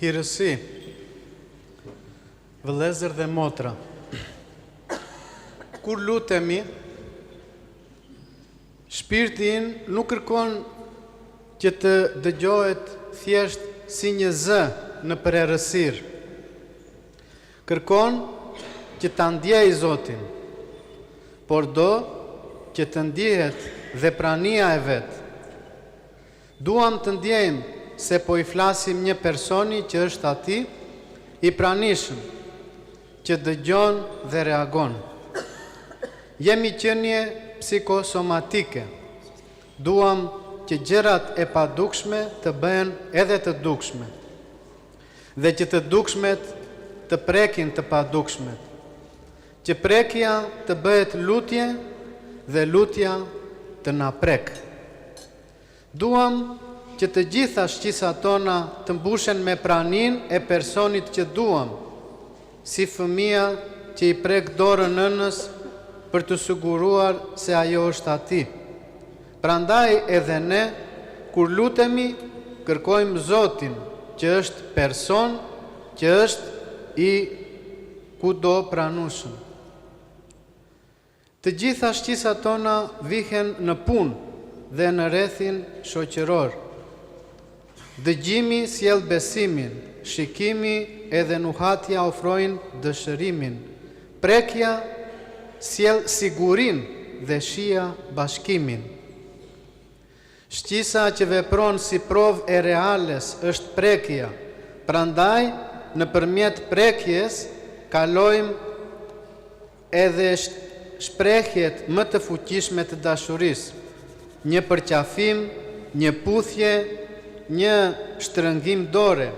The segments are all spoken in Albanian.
Hirësi, vëllezër dhe motra, kur lutemi, shpirti ynë nuk kërkon që të dëgjohet thjesht si një zë nëpër errësirë. Kërkon që ta ndjejë Zotin, por do që të ndihet dhe prania e vet. Duam të ndjejmë se po i flasim një personi që është aty, i pranishëm, që dëgjon dhe reagon. Jemi qenie psikosomatike. Duam që gjërat e padukshme të bëhen edhe të dukshme. Dhe që të dukshmet të prekin të padukshmet. Që prekja të bëhet lutje dhe lutja të na prekë. Duam që të gjitha shqisat tona të mbushen me praninë e personit që duam, si fëmija që i prek dorën nënës për t'u siguruar se ajo është aty. Prandaj edhe ne, kur lutemi, kërkojmë Zotin, që është person, që është i kudopranueshëm. Të gjitha shqisat tona vihen në punë dhe në rrethin shoqëror. Dëgjimi sjell besimin, shikimi edhe nuhatja ofrojnë dëshërimin, prekja sjell sigurinë dhe shija bashkimin. Shqisa që vepron si provë e reales është prekja, prandaj nëpërmjet prekjes kalojmë edhe shprehjet më të fuqishme të dashurisë, një përqafim, një puthje, një shtrëngim dore.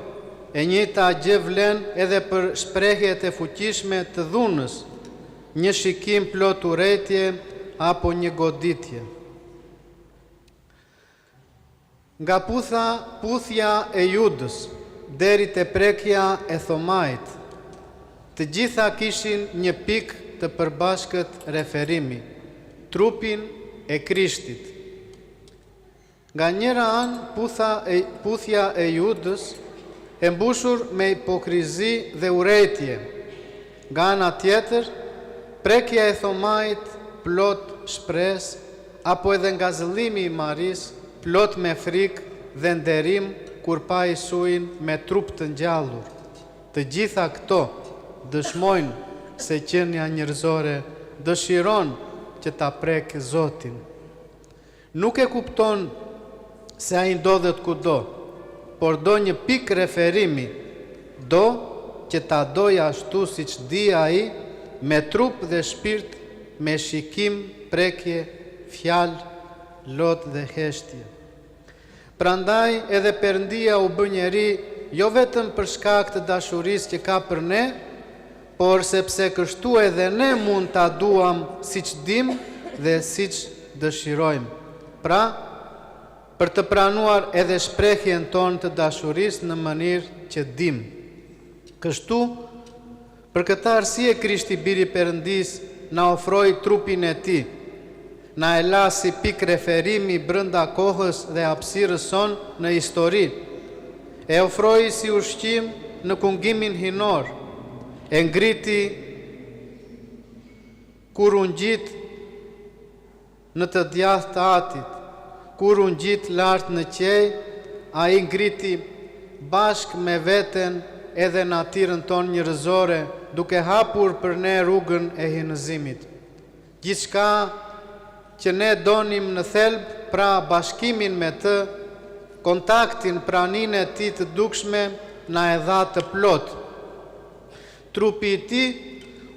E njëjta gjë vlen edhe për shprehjet e fuqishme të dhunës, një shikim plot urrejtje apo një goditje. Nga putha, puthja e Judës deri te prekja e Thomait, të gjitha kishin një pikë të përbashkët referimi, trupin e Krishtit. Nga njëra anë putha e, puthja e Judës e mbushur me hipokrizi dhe urrejtje, nga ana tjetër, prekja e Thomait plot shpresë apo edhe ngazëllimi i Marisë plot me frikë dhe nderim kur pa Isuin me trup të ngjallur. Të gjitha këto dëshmojnë se qenia njerëzore dëshiron që ta prekë Zotin. Nuk e kupton se ai ndodhet kudo, por do një pikë referimi, do që ta dojë ashtu siç di ai, me trup dhe shpirt, me shikim, prekje, fjalë, lot dhe heshtje. Prandaj edhe Perëndia u bë njeri jo vetëm për shkak të dashurisë që ka për ne, por sepse kështu edhe ne mund ta duam siç dimë dhe siç dëshirojmë. Pra, për të pranuar edhe shprehjen tonë të dashurisë në mënyrë që dimë. Kështu, për këtë arsye Krishti Biri i Perëndisë na ofroi trupin e Tij, na e la si pikë referimi brenda kohës dhe hapësirës sonë në histori. E ofroi si ushqim në kungimin hyjnor. E ngriti kur u ngjit në të djathtë të Atit. Kur u ngjit lart në qiej, ai ngriti bashkë me veten edhe natyrën tonë njerëzore, duke hapur për ne rrugën e hyjnëzimit. Gjithçka që ne donim në thelb, pra bashkimin me Të, kontaktin, praninë e Tij të dukshme, na e dha të plotë. Trupi i Tij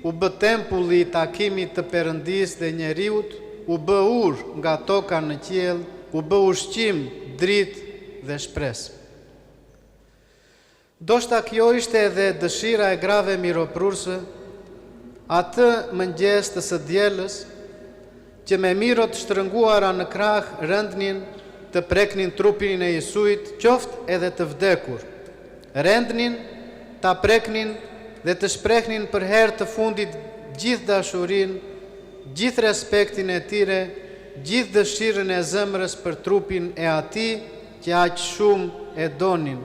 u bë tempulli i takimit të Perëndisë dhe njeriut, u bë urë nga toka në qiell, u bë ushqim, dritë dhe shpresë. Ndoshta kjo ishte edhe dëshira e grave miroprurëse atë mëngjes të së dielës, që me miro të shtrënguara në krahë rendnin të preknin trupin e Jisuit qoftë edhe të vdekur. Rendnin ta preknin dhe të shprehnin për herë të fundit gjithë dashurinë, gjithë respektin e tyre, gjithë dëshirën e zemrës për trupin e atij që aq shumë e donin.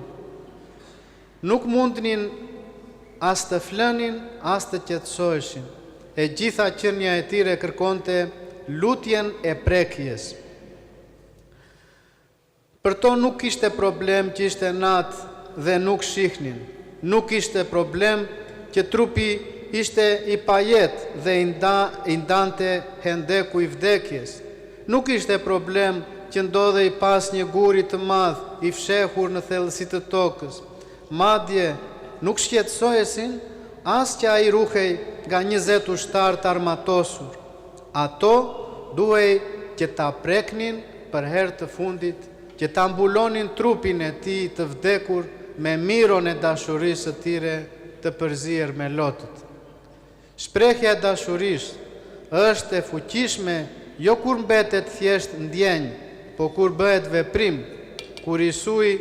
Nuk mundnin as të flënin, as të qetësoheshin. E gjitha qenia e tyre kërkonte lutjen e prekjes. Për to nuk ishte problem që ishte natë dhe nuk shihnin. Nuk ishte problem që trupi ishte i pajetë dhe i nda, i ndante hendeku i vdekjes. Nuk ishte problem që ndodhej pas një guri të madh, i fshehur në thellësi të tokës. Madje, nuk shqetësoheshin as që ai ruhej nga 20 ushtarë të armatosur. Ato duhej që ta preknin për herë të fundit, që ta mbulonin trupin e tij të vdekur me miron e dashurisë së tyre të përzier me lotët. Shprehja e dashurisë është e fuqishme jo kur mbetet thjesht ndjenjë, po kur bëhet veprim. Kur Jisui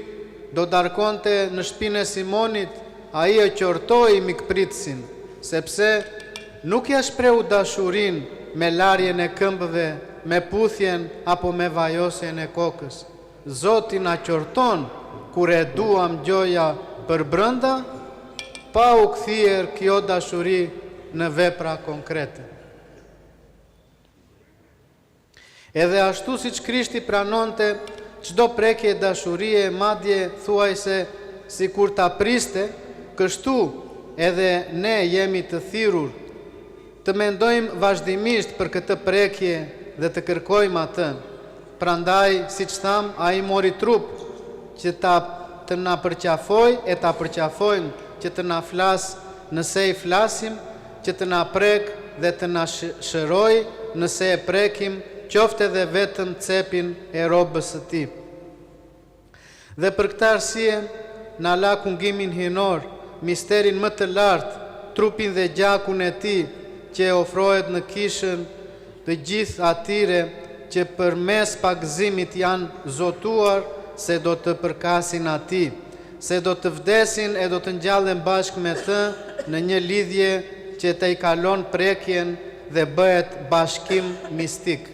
do darkonte në shpinë e Simonit, ai e qortoi mikpritësin, sepse nuk ia shprehu dashurinë me larjen e këmbëve, me puthjen apo me vajosjen e kokës. Zoti na qorton kur e duam gjoja përbrenda, pa u kthyer kjo dashuri në vepra konkrete. Edhe ashtu siç Krishti pranonte çdo prekje dashurie, madje thuajse sikur ta priste, kështu edhe ne jemi të thirrur të mendojmë vazhdimisht për këtë prekje dhe të kërkojmë atë. Prandaj, siç thamë, ai mori trup që ta të na përqafojë e ta përqafojmë, që të na flasë nëse i flasim, që të na prekë dhe të na shërojë nëse e prekim, qoftë edhe vetëm cepin e rrobës së tij. Dhe për këtë arsye na la kungimin hyjnor, misterin më të lartë, trupin dhe gjakun e tij që e ofrohet në kishën të gjithë atyre që përmes pagëzimit janë zotuar se do të përkasin atij, se do të vdesin e do të ngjallen bashkë me të në një lidhje që tejkalon prekjen dhe bëhet bashkim mistik.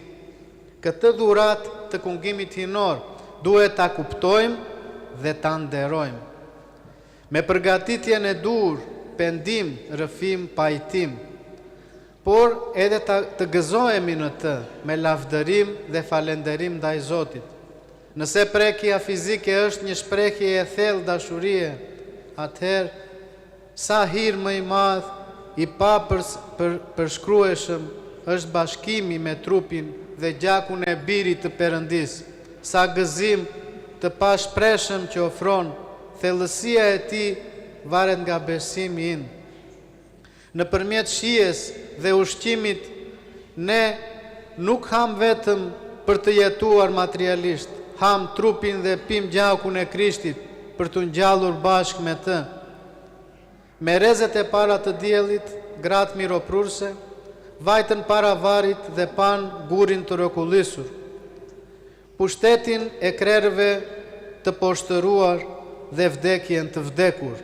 Këtë dhuratë të kungimit hyjnor duhet ta kuptojmë dhe ta nderojmë. Me përgatitjen e duhur, pendim, rrëfim, pajtim. Por edhe ta, të gëzohemi në të, me lavdërim dhe falënderim ndaj Zotit. Nëse prekja fizike është një shprehje e thellë dashurie, atëherë Sa hir më i madh, i papërshkrueshëm është bashkimi me trupin dhe gjakun e Birit të Perëndisë, sa gëzim të pashprehshëm që ofron, thellësia e tij varet nga besimi ynë. Nëpërmjet shijes dhe ushqimit ne nuk hamë vetëm për të jetuar materialisht, hamë trupin dhe pimë gjakun e Krishtit për t'u ngjallur bashkë me të. Me rrezet e para të diellit, gratë miroprurëse vajtën para varrit dhe panë gurin të rrokullisur. Pushtetin e krerëve të poshtëruar dhe vdekjen të vdekur.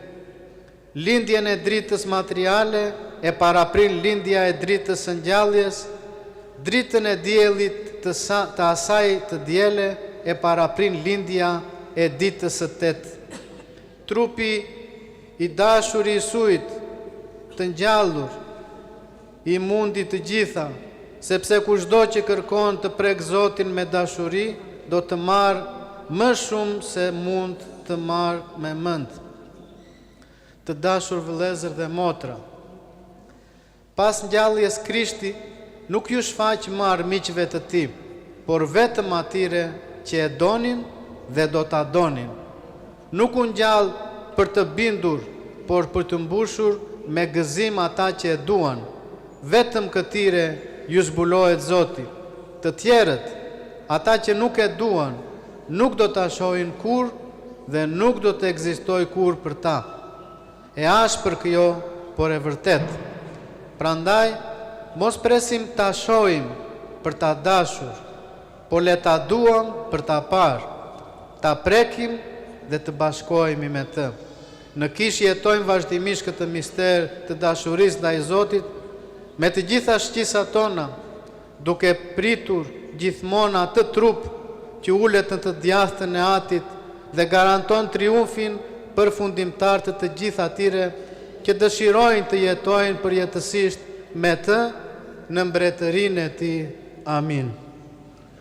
Lindjen e dritës materiale e paraprin lindja e dritës së ngjalljes, dritën e diellit të sa, të asaj të diele e paraprin lindja e ditës së tetë. Trupi i dashur i Jisuit, të ngjallur, i mundi të gjitha, sepse kushdo që kërkon të prekë Zotin me dashuri, do të marrë më shumë se mund të marrë me mend. Të dashur vëllezër dhe motra, pas ngjalljes Krishti nuk iu shfaq më armiqve të tij, por vetëm atyre që e donin dhe do ta donin. Nuk u ngjall për të bindur, por për të mbushur me gëzim ata që e duan. Vetëm këtyre ju zbulohet Zoti. Të tjerët, ata që nuk e duan, nuk do ta shohin kurrë dhe nuk do të ekzistojë kurrë për ta. E ashpër kjo, por e vërtetë. Prandaj, mos presim ta shohim për ta dashur, po le ta duam për ta parë, ta prekim dhe të bashkohemi me të. Në kishë jetojmë vazhdimisht këtë mister të dashurisë ndaj Zotit me të gjitha shqisat tona, duke pritur gjithmonë atë trup që ulet në të djathtën e Atit dhe garanton triumfin përfundimtar të të gjithë atyre që dëshirojnë të jetojnë përjetësisht me të në mbretërinë e tij. Amin.